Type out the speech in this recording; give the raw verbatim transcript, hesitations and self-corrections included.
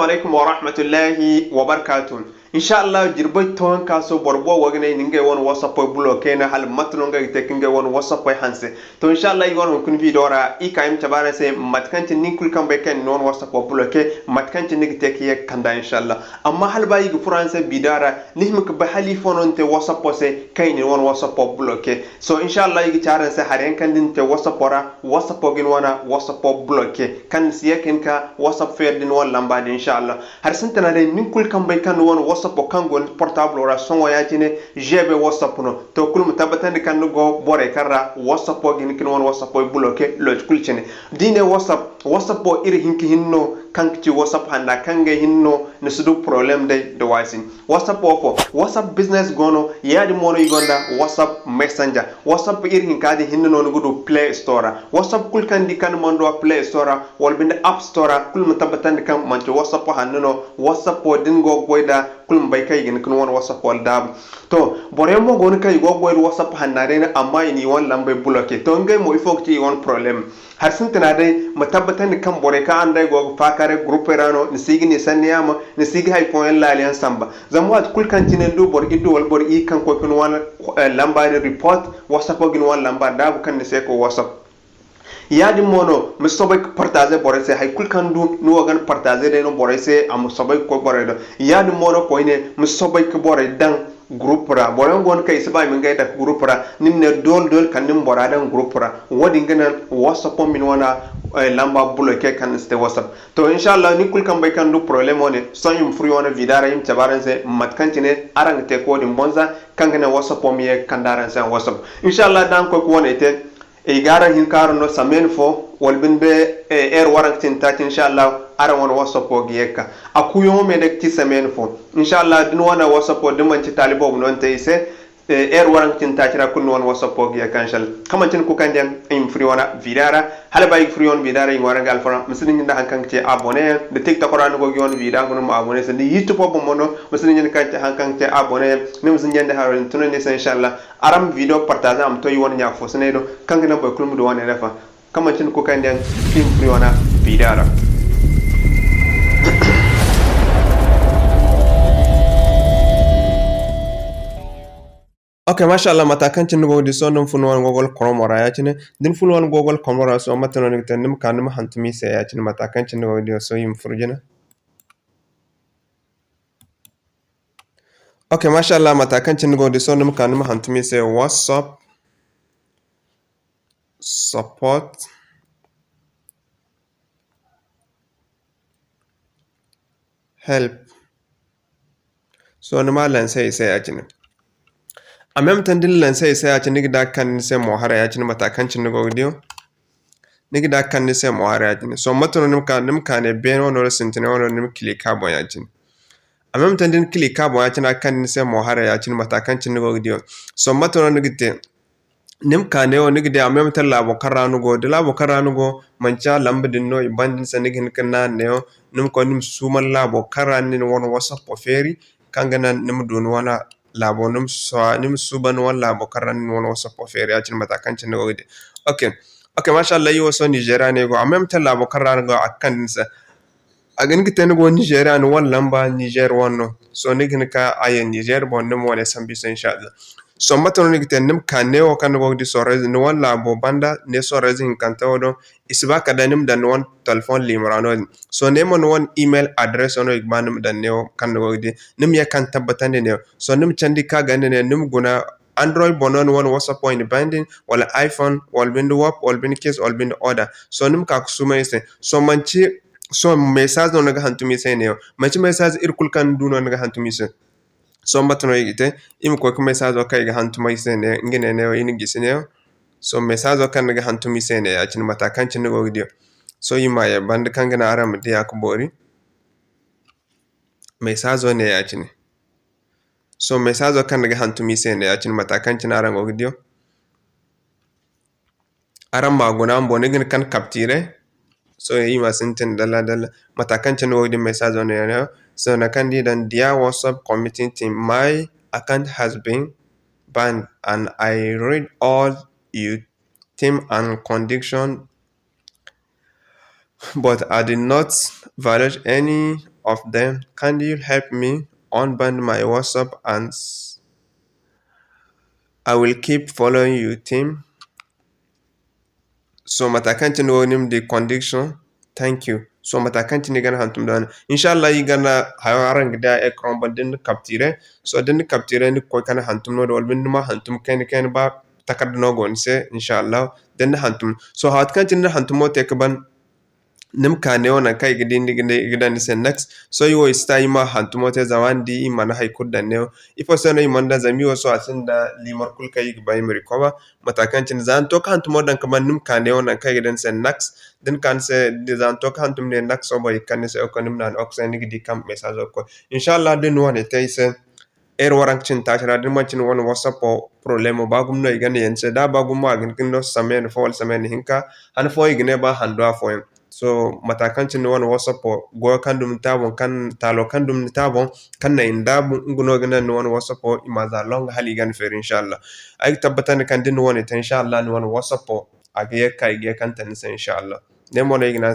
Alaikum wa rahmatullahi wa barakatuh. Insha Allah, jirbey tohon ka so boro boobo ga ne i na ngey wane WhatsApp bloqué no, hala mate no ngey ga te ka ngey wane WhatsApp hanse. To, insha Allah, i wane hunkuna video ra, i ka i ma cabe araŋ se mate kaŋ cine nin kulu kaŋ bay kaŋ i na ni wane WhatsApp bloqué, mate kaŋ cine ni ga te ka ye ga kand'a, insha Allah. Amma hala ba i ga furo araŋ se video ra, ni hima ga bay hala ifo no ni te WhatsApp se kaŋ i na ni wane WhatsApp bloqué. So, insha Allah, i ga ci araŋ se hari yaŋ kaŋ da ni te WhatsApp ra, WhatsApp ga ni wane WhatsApp bloqué, kaŋ ni si ye ka hin ka WhatsApp feeri da ni wane lamba din, insha Allah. Hari sintina day, nin kulu kaŋ bay kaŋ ni wane WhatsApp kaŋ go ni portable ra sohõ ya-cine, G B WhatsApp no. To, kulu ma tabbatandi kaŋ ni go borey kaŋ ra WhatsApp ga hin ka ni wane WhatsApp bloqué lokaci kulu cine. Da i ne WhatsApp, WhatsApp iri hinka hinne no kaŋ ga ci WhatsApp hanna, kaŋ ngey hinne no ni si du problème day da waasi. WhatsApp wo fo? WhatsApp Business go no, yaadin mo no i gonda WhatsApp Messenger. WhatsApp iri hinka din hinne no ni ga du Play Store ra. WhatsApp kulu kaŋ ni di kaŋ ni mana du a Play Store ra, wala binde App Store ra, kulu ma tabbatandi kaŋ manti WhatsApp hanno no. WhatsApp wo da ni go ga goy nd'a, kulu ma bay kaŋ i ga hin ka ni wane WhatsApp wala daabu. To, boro yaŋ mo go no kaŋ i go ga goy nda WhatsApp hanna day no, amma i na i wane lambey bloqué. To, ngey mo, ifo ga ti i wane problème? Hari sintina day, ma tabbatandi kaŋ borey kaŋ araŋ day go ga faakaaray groupey ra no, ni si ga ni sanni yaama, ni si ga hari fooyaŋ laali yaŋ samba. Zama waati kulu kaŋ cine ni du boro iddu wala boro iyye kaŋ koy ka ni wane, eh, lamba din report, WhatsApp ga ni wane lamba daabu kaŋ ni se ga koy WhatsApp. Yaadin mo no, ma si soobay ga partager borey se. Hari kulu kaŋ ni du, ni wo ga ni partager day no borey se, a ma soobay ga koy borey do. Yaadin mo no koyne, ma si soobay ga borey daŋ group ra. Boro yaŋ go no kaŋ i si ba i ma ngey dake group ra. Ni ma ne doole doole kala ni ma bora daŋ group ra. Wo-din ga naŋ WhatsApp ma ni wane, eh, lamba bloqué kaŋ ni si te WhatsApp. To, insha Allah, nin kulu kaŋ bay kaŋ ni du problème wo-ne, sohõ i ma furo i wane vida ra, i ma cabe araŋ se mate kaŋ cine araŋ ga te ka wo-din bonza, kaŋ ga naŋ WhatsApp ma ye ga kande araŋ se a WhatsApp. Insha Allah, da araŋ koy ga wo-ne te, i ga araŋ hin ka araŋ no semaine fo, wala binde, eh, heure waranka cindi taaci, insha Allah, araŋ wane WhatsApp wo ga ye ga ka. A kuuyaŋo me day ga ti semaine fo. Insha Allah, da ni wane WhatsApp wo, da manti taali boobo no ni te i se, eh, heure waranka cindi taaci ra kulu ni wane WhatsApp wo ga ye ga ka, insha Allah. Kaŋ manti ni kukandiyaŋ, i ma furo i wane vida ra. Hala ba i ga furo i wane vida ra, i ŋwaaray ga alfarma. Ma si dinya nda haŋ kaŋ ga te abonné yaŋ. Da TikTok ra ni go ga i wane vida guna, ma abonné se. Da YouTube wo boŋ mo no, ma si dinya nda kaŋ ga te haŋ kaŋ ga te abonné yaŋ. Ni ma si dinya nda haŋ tunandi se, insha Allah. Araŋ ma video partager a ma to i wane ɲa fo sinay do, kaŋ ga naŋ boro kulu ma du wane nafa. Kaŋ manti ni kukandiyaŋ, i ma furo i wane vida ra. Ok, masha Allah, mata kaŋ cine ni go ga di, sohõ da ni furo ni wane Google Chrome ra ya-cine. Da ni furo ni wane Google Chrome ra, sohõ mate no ni ga te, ni ma ka, ni ma hantum i se ya-cine, mata kaŋ cine ni go ga di, sohõ i ma furo jina. Ok, masha Allah, mata kaŋ cine ni go ga di, sohõ ni ma ka, ni ma hantum i se WhatsApp support help. Sohõ ni ma lancer i se ya-cine. En même temps da ni lancer i se ya-cine, ni ga di a ga kande ni se mo haray ya-cine, mata kaŋ cine ni go ga di. Ni ga di a ga kande ni se mo haray ya-cine. Sohõ mate no ni ma ka, ni ma ka ne beene wano wala sintinay wano, ni ma cliquer a boŋ ya-cine. En même temps da ni cliquer a boŋ ya-cine, a ga kande ni se mo haray ya-cine, mata kaŋ cine ni go ga di. Sohõ mate no ni ga te? Ni ma ka neewo, ni ga di en même temps laabo kaŋ ra ni go. Da laabo kaŋ ra ni go, manti a lamba din no i banda ni se, ni ga hin ka naanu neewo, ni ma koy, ni ma suuban laabo kaŋ ra ni na ni wane WhatsApp feeri, kaŋ ga naŋ ni ma du ni wane laabo, ni ma sua-, ni ma suuban ni wane laabo kaŋ ra ni na ni wane WhatsApp feeri, ya-cine mata kaŋ cine ni go ga di. Ok. Ok, masha Allah, iri wo sohõ Nigeria no iri go. En même temps laabo kaŋ ra ni go, a ga kande ni se. A ga hin ga te ni go Nigeria, ni wane lamba Niger wane no. Sohõ ni ga hin ka a ye Niger boŋ, ni ma wane sambu i se, insha Allah. Sohõ mate no ni ga te? Ni ma ka neewo kaŋ ni go ga di sorrayze, ni wane laabo banda, ne sorrayze hinkanta wo do. I si ba kala day ni ma daŋ ni wane telephone liimara noodin. Sohõ ne mo ni wane email address no i ga ba ni ma daŋ neewo kaŋ ni go ga di. Ni ma ye kaŋ tabbatandi neewo. Sohõ ni ma candi ka ganda ne, ni ma guna Android boŋ no ni wane WhatsApp wo i na bandi, wala iPhone, wala binde Web, wala binde Kiss, wala binde Other. Sohõ ni ma ka ka suumay i se. Sohõ manti, sohõ message no ni ga hantum i se neewo. Manti message iri kulu kaŋ ni du no ni ga hantum i se. Sohõ mate no i ga te? Iri ma koy ka message kaŋ i ga hantum i se ne, nga ne neewo, iri na gisi neewo. Sohõ message kaŋ ni ga hantum i se ne, ya-cine mata kaŋ cine ni go ga di. Sohõ iri ma ye banda kaŋ ga naŋ araŋ ma di a ga boori. Message ne ya-cine. Sohõ message kaŋ ni ga hantum i se ne, ya-cine mata kaŋ cine araŋ go ga di. Araŋ ma guna, a ma boŋ ni ga ni kaŋ capture. Sohõ iri ma sintin dalla dalla. Mata kaŋ cine ni go ga di message no ya-, sohõ nangu kaŋ ni di daŋ, Dear WhatsApp committee team, my account has been banned and I read all you term and condition, but I did not violate any of them. Can you help me unban my WhatsApp and I will keep following you, team. So mata kaŋ cine wo ni ma di condition. Thank you. So mata kaŋ cine i ga ni hantum da wane. Inshallah, i ga na hayo araŋ ga di a écran boŋ da ni na capture. So da ni na capture, ni ga koy ka ni hantum no-din, wala binde ni ma hantum kayna kayna ba takarda no go ni se, inshallah. Da ni na hantum. So hayo kaŋ cine ni na hantumo te ka ban, ni ma ka neewo nangu kaŋ i ga di ni ga daŋ ni se next. Sohõ i wo i si ta i ma hantumo te zama ni di i mana hay kulu daŋ neewo. Ifo se no i mana daŋ? Zama i wo sohõ a sinda liimar kulu kaŋ i ga ba i ma recover. Mata kaŋ cine za ni to ka hantumo daŋ ka ban, ni ma ka neewo nangu kaŋ i ga daŋ ni se next. Da ni ka ni se, za ni to ka hantum ne next wo boŋ i ga kande ni se ok, ni ma naanu ok se ni ga di kaŋ message wo ga koy. Inshallah da ni wane te i se. Heure waranka cindi taaci ra, da ni manti ni wane WhatsApp problemo ba gumo no i ga ne yaŋ ni se. Da ba gumo a ga hin ka ni no semaine fo wala semaine hinka, han fo i ga ne ba handu afooyaŋ. So mata kaŋ cine ni wane WhatsApp goyo kaŋ dumi ni te a boŋ, kaŋ taalo kaŋ dumi ni te a boŋ, kaŋ na i nda nga no ga naŋ ni wane WhatsApp i ma za longa hala i ga ni feeri, inshallah. Ay ga tabbatandi kaŋ da ni wane te, inshallah, ni wane WhatsApp a ga ye ka ka i ga ye kaŋ te ni se, inshallah. Ne mo no i ga ne